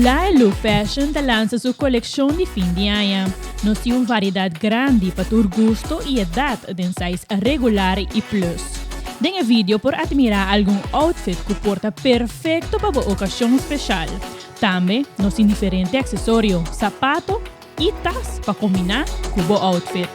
Lailu Fashion ta lansa su kolekshon di fin di aña. Nos tin un variedat grandi pa tur gusto i edat den size regular i plus. Den e video por atmirá algun outfit ku por ta perfekto pa bo okashon speshal. Tambe nos tin diferente aksesorio, sapato i tas pa kombiná ku bo outfit.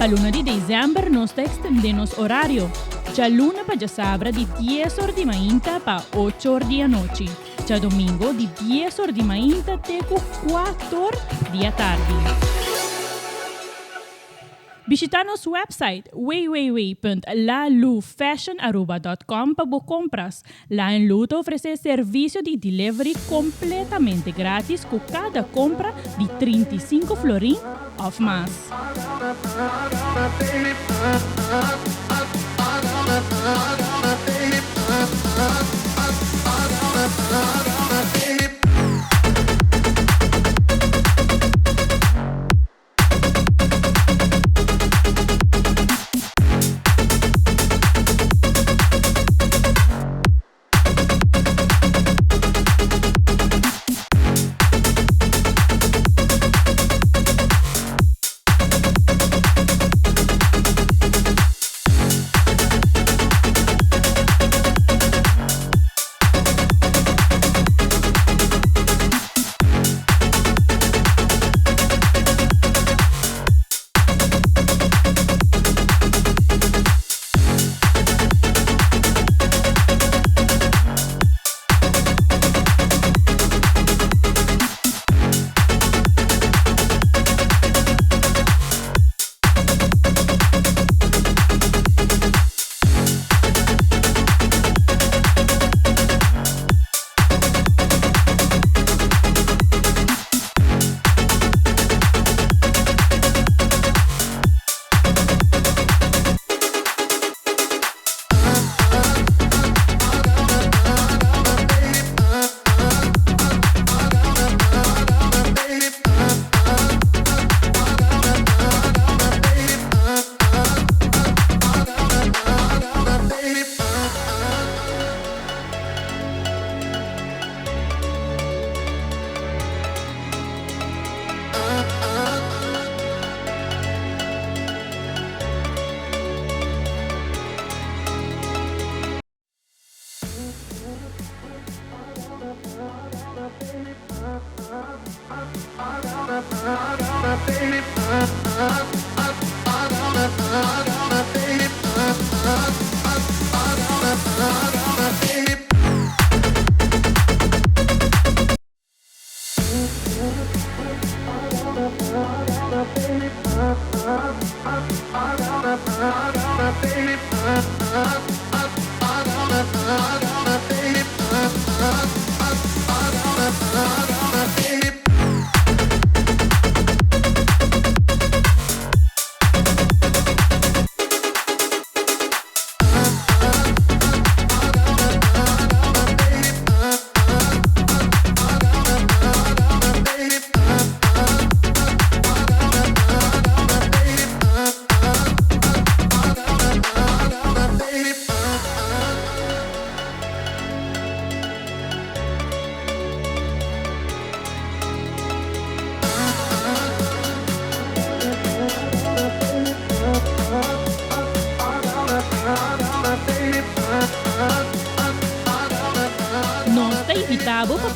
Pa luna di dezèmber nos ta ekstendé nos orario, djaluna pa djasabra di dies or di mainta pa ocho or di anochi. Djadomingo di dies or di mainta te ku kuator di atardi. Bishita nos website www.lalufashionaruba.com pa bo kompras. La en Lu ta ofresé servisio di delivery kompletamente gratis ku kada kompra di 35 florin òf mas.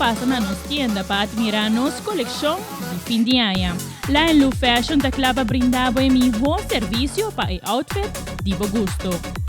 pasa na nos tienda pa admira nos coleccion di fin di aña. La Lu Fashion ta cla pa brinda bo e miho servicio pa e outfit di bo gusto.